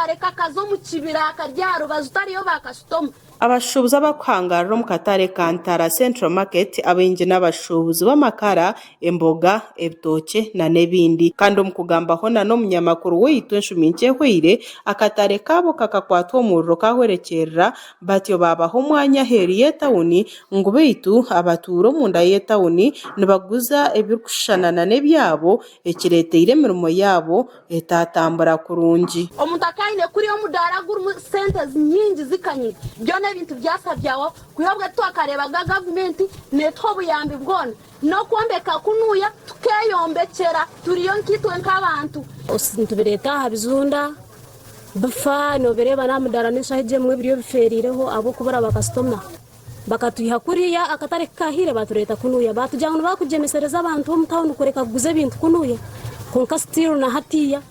Akatare kakaza omu kibira akari aha rubaju tariyo bakasutoma. Abashuubuzi abarikuhangaarira omu katare ka Ntara Central Market abaingi n'abashuubuzi b'amakara, emboga, ebitookye nana ebindi. Kandi omu kugambaho nana omunyamakuru waitu enshumi nkye ehweire, akatare kaabo kakakwatwa omuriro kahwerekyerera batyo baabaha omwanya aheeru y'etauni ngu beitu abatuura omunda y'etauni nibaguza ebirikushushana nana ebyabo ekireeteire emirimo yaabo etatambura kurungi. Omuntu akaba aine kuriya omudaara gurimu sente nyingi zikanyire, byona ebintu byasa byawaho. Kwiha obwe titwakareebaga gavumenti netuha obuyambi bwona n'okwombeka kunuya tukeyombekyera turiyo nkaitwe nk'abantu. Nitubireeta aha bijunda bifa nobireeba n'aha mudaara n'eshaaha egi emwe biriyo bifeeriireho ahabw'okubura bakasitoma. Bakatwiha kuriya akatare ku kaahiire baatureeta kunuya. Baatugira ngu nibakugyemesereza abantu b'omu tawuni kureka kuguza ebintu kunuya kwonka still na hatiiya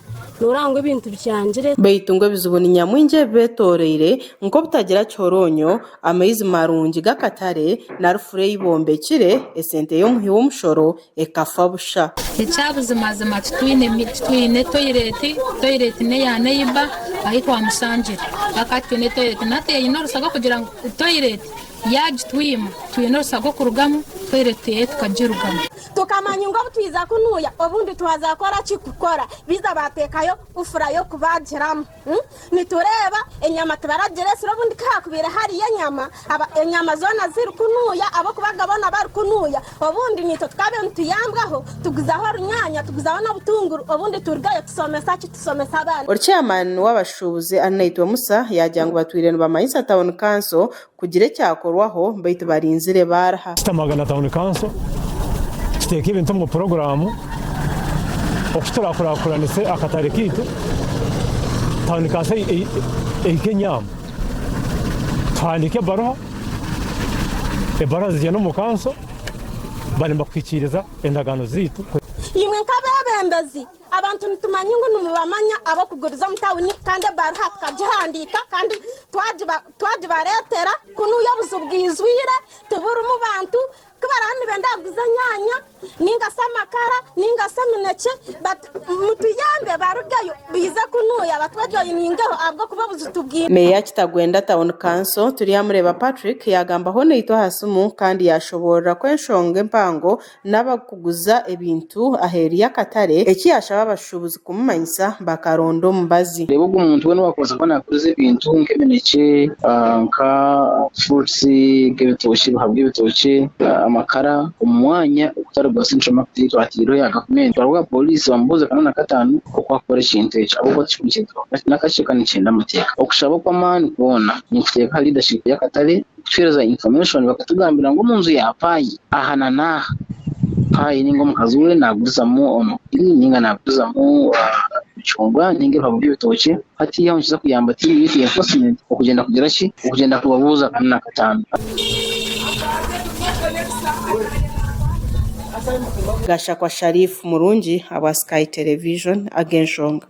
nooreba ngu ebintu bikyangire. Beitu ngu ebizibu ni nyamwingi ebibetoroire nk'obutagira kihoronyo, amaizi marungi g'akatare na rufura ei bombekire, esente y'omuhi w'omushoro ekafa busha. Ekyabuzimazima titwine titwine toyireti, toyireti n'eya neyiba ahi twamushangire paka hati twine toyireti na hati aine orusa rw'okugira ngu toyireti yaagitwima twine orusa rw'okurugamu toyireti eye tukagirugamu. Tukamanya ngu obu twiza kunuya obundi twaza kukora ki? Kukora. Baiza baateekayo ufura y'okubaagiramu. Nitureeba enyama tibaragireetsire obundi ku haakubaire hariyo enyama, enyama zoona ziri kunuuya ahabw'okuba boona bari kunuuya obundi naitwe tukaabaire nituyambwaho tuguzaho orunyaanya tuguzaho n'obutunguru obundi turugayo tushomesa ki? Tushomesa abaana. Ori chairman w'abashuubuzi Arinaitwe Musa yaagira ngu batwire nibamanyisa tauni kanso kugira ekyakorwaho beitu barinzire baariha. Kitamagana Town Council kiteeka ebintu omu puroguraamu oku turakurakuranise akatare kaitu Town Council ehike enyaama tuhandiike ebaruha, ebaruha zigyende omu kanso baremba kuhikiiriza endagaano zaitu. Imwe nk'abeebembezi Abantu nitumanya ngu nimubamanya ab'okuguriza omu tauni kandi ebaruha tukagihandiika kandi twagibareetera. Kunuya obuju bwijwire tiburimu bantu, ku baraba nibenda kuguza enyaanya ninga shi amakara ninga shi eminekye mutuyambe barugeyo baije kunuya batwejoyiningeho ahabw'okuba obuju tubwine. Meeya Kitagwenda Town Council, Turyamureeba Patrick yaagambaho naitwe aha simu kandi yaashoboorora ku enshonga empango n'abarikuguza ebintu aheeru y'akatare, eki yaashaba abashuubuzi kumumanyisa bakaronda omubazi. Reeba ogu muntu weena owaakubaasa kuba naaguza ebintu nk'eminekye, nka furuutsi, nk'ebitookye, ebihaha by'ebitookye, amakara omu mwanya ogutari gwa Central Market ei twataireho eya gavumenti. Twarabuga pooriisi bamubuuze kana na kataano oku akukora ekintu ekyo ahabw'okuba n'akakye ka nikyenda amateeka. Okushaba okw'amaani kwona nikuteeka aha leadership y'akatare. kutuheereza information bakatugambira ngu omunju ya Pai aha na n'aha, Pai ninga omukazi we nagurizamu omubiri ninga nagurizamu emicungwa ninga ebihabu by'ebitookye, hatiiya aho nikiza kuyamba tiimu yaitu ya enforcement okugyenda kugira ki? Okugyenda kubabuuza kana na kataano. Gashakwa Sharif Murungi ahabwa Sky Television, Ag'enshonga.